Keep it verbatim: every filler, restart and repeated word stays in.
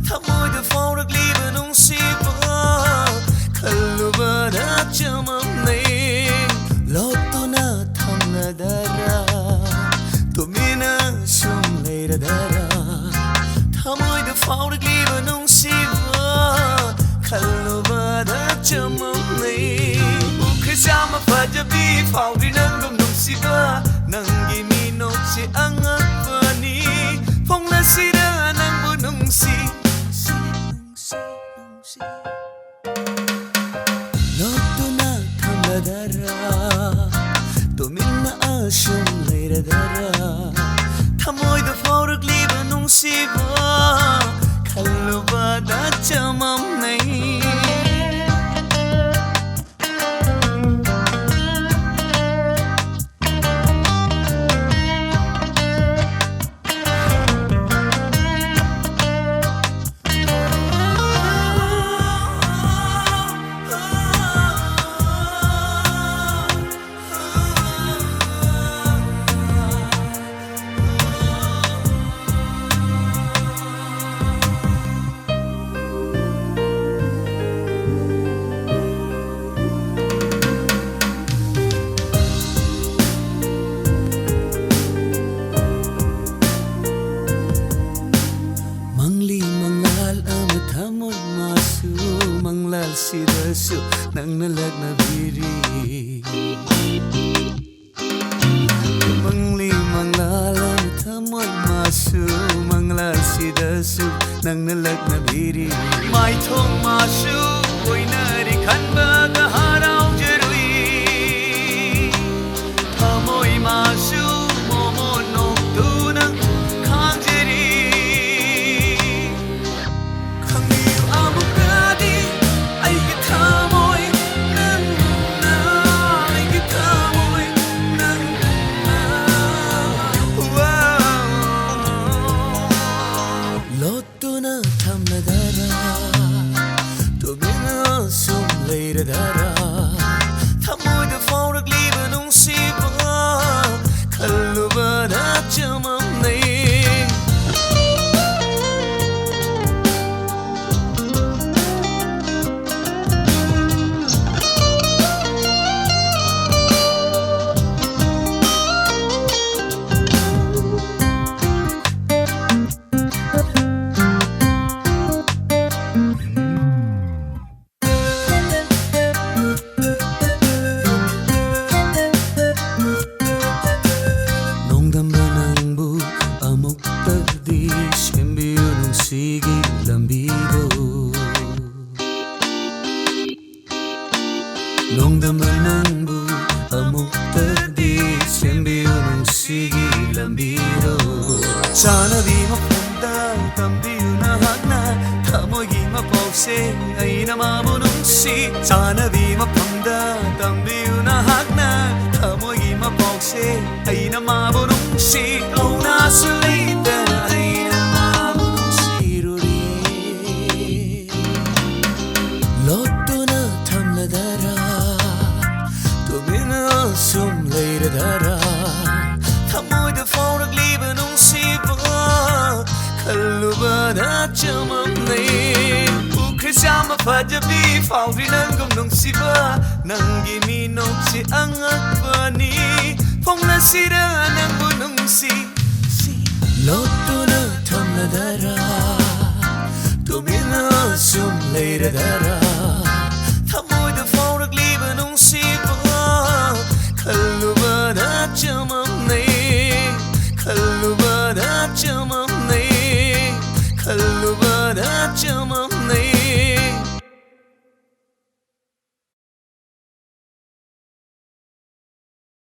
ꯊꯃꯣꯏꯗ ꯐꯥꯎꯔꯛꯂꯤꯕ ꯅꯨꯡꯁꯤꯕ ꯈꯜꯂꯨꯕꯗ ꯆꯃꯝꯅꯩ꯫ ꯂꯣꯠꯇꯨꯅ ꯊꯝꯂꯗꯔꯥ, ꯇꯨꯃꯤꯟꯅ ꯁꯨꯝ ꯂꯩꯔꯗꯔꯥ? ꯊꯃꯣꯏꯗ ꯐꯥꯎꯔꯛꯂꯤꯕ ꯅꯨꯡꯁꯤꯕ ꯈꯜꯂꯨꯕꯗ ꯆꯃꯝꯅꯩ꯫ ꯄꯨꯈ꯭ꯔꯤ ꯆꯥꯝꯃ ꯐꯖꯕꯤ ꯐꯥꯎꯔꯤ ꯅꯪꯒꯨꯝ ꯅꯨꯡꯁꯤꯕ, ꯅꯪꯒꯤ ꯃꯤꯅꯣꯛꯁꯦ ꯑꯉꯛꯄꯅꯤ꯫ ꯐꯣꯡꯂꯁꯤꯔ ꯅꯪꯕꯨ ꯅꯨꯡꯁꯤ, ꯅꯨꯡꯁꯤ, ꯅꯨꯡꯁꯤ, ꯅꯨꯡꯁꯤ꯫ ꯂꯣꯠꯇꯨꯅ ꯊꯝꯂꯗꯔꯥ, ꯇꯨꯃꯤꯟꯅ ꯑꯁꯨꯝ ꯂꯩꯔꯗꯔꯥ? ꯊꯃꯣꯏꯗ ꯐꯥꯎꯔꯛꯂꯤꯕ ꯅꯨꯡꯁꯤꯕ ꯈꯜꯂꯨꯕꯗ ꯆꯃꯝꯅꯩ꯫ ꯃꯪꯂꯤ ꯃꯪꯂꯥꯜ ꯑꯃ ꯊꯃꯣꯏ ꯃꯥꯁꯨ, ꯃꯪꯂꯥꯜꯁꯤꯗꯁꯨ ꯅꯪꯅ ꯂꯥꯛꯅꯕꯤꯔꯤ꯫ ꯃꯪꯂꯤ ꯃꯪꯂꯥꯜ ꯑꯃ ꯊꯃꯣꯏ ꯃꯥꯁꯨ, ꯃꯪꯂꯥꯜꯁꯤꯗꯁꯨ ꯅꯪꯅ ꯂꯥꯛꯅꯕꯤꯔꯤ꯫ ꯃꯥꯏꯊꯣꯡ ꯃꯥꯁꯨ ꯑꯣꯏꯅꯔꯤ ꯈꯟꯕꯗ ꯍꯔꯥꯎꯖꯔꯨꯏ꯫ ꯊꯃꯣꯏ ꯃꯥꯁꯨ ꯃꯣꯃꯣꯟ ꯅꯣꯛꯇꯨꯅ ꯈꯥꯡꯖꯔꯤ꯫ ꯈꯪꯕꯤꯌꯨ ꯑꯃꯨꯛꯀꯗꯤ ꯑꯩꯒꯤ ꯊꯃꯣꯏ ꯅꯪꯅ, ꯑꯩꯒꯤ ꯊꯃꯣꯏ ꯅꯪꯅ꯫ ꯋꯥ꯫ ꯂꯣꯠꯇꯨꯅ ꯊꯝꯂꯗꯔꯥ, ꯇꯨꯃꯤꯟꯅ ꯁꯨꯝ ꯂꯩꯔꯗꯔꯥ? ꯁꯦꯝꯕꯤꯌꯨ ꯅꯨꯡꯁꯤꯒꯤ ꯂꯝꯕꯤꯗꯣ꯫ ꯅꯣꯡꯗꯝꯕ ꯅꯪꯕꯨ ꯑꯃꯨꯛꯇꯗꯤ ꯁꯦꯝꯕꯤꯌꯨ ꯅꯨꯡꯁꯤꯒꯤ ꯂꯝꯕꯤꯗꯣ꯫ ꯆꯥꯅꯕꯤ ꯃꯐꯝꯗ ꯇꯝꯕꯤꯌꯨ ꯅꯍꯥꯛꯅ ꯊꯃꯣꯏꯒꯤ ꯃꯄꯥꯎꯁꯦ ꯑꯩꯅ ꯃꯥꯕꯨ ꯅꯨꯡꯁꯤ꯫ ꯆꯥꯅꯕꯤ ꯃꯐꯝꯗ ꯇꯝꯕꯤꯌꯨ ꯅꯍꯥꯛꯅ ꯊꯃꯣꯏꯒꯤ ꯃꯄꯥꯎꯁꯦ ꯑꯩꯅ ꯃꯥꯕꯨ ꯅꯨꯡꯁꯤ꯫ ꯀꯧꯅꯥꯁꯨ ꯂꯩꯇꯅ ꯑꯩꯅ ꯃꯥꯕꯨ ꯅꯨꯡꯁꯤꯔꯨꯔꯤ꯫ ꯂꯣꯠꯇꯨꯅ ꯊꯝꯂꯗꯔꯥ, ꯇꯨꯃꯤꯟꯅ ꯁꯨꯝ ꯂꯩꯔꯗꯔꯥ? ꯊꯃꯣꯏꯗ ꯐꯥꯎꯔꯛꯂꯤꯕ ꯅꯨꯡꯁꯤꯕ ꯈꯜꯂꯨꯕꯗ ꯆꯃꯝꯅꯩ꯫ ꯄꯨꯈ꯭ꯔꯤ ꯆꯥꯝꯃ ꯐꯖꯕꯤ ꯐꯥꯎꯔꯤ ꯅꯪꯒꯨꯝ ꯅꯨꯡꯁꯤꯕ꯫ ꯅꯪꯒꯤ ꯃꯤꯅꯣꯛꯁꯤ ꯑꯉꯛꯄꯅꯤ꯫ ꯐꯣꯡꯂꯁꯤꯔ ꯅꯪꯕꯨ ꯅꯨꯡꯁꯤ꯫ ꯂꯣꯠꯇꯨꯅ ꯊꯝꯂꯗꯔꯥ, ꯇꯨꯃꯤꯟꯅ ꯁꯨꯝ ꯂꯩꯔꯗꯔꯥ? ꯊꯃꯣꯏꯗ ꯐꯥꯎꯔꯛꯂꯤꯕ ꯅꯨꯡꯁꯤꯕ ꯈꯜꯂꯨꯕꯗ ꯆꯃꯝꯅꯩ꯫ ꯈꯜꯂꯨꯕꯗ ꯆꯃꯝꯅꯩ꯫ ꯈꯜꯂꯨꯕꯗ ꯆꯃꯝꯅꯩ꯫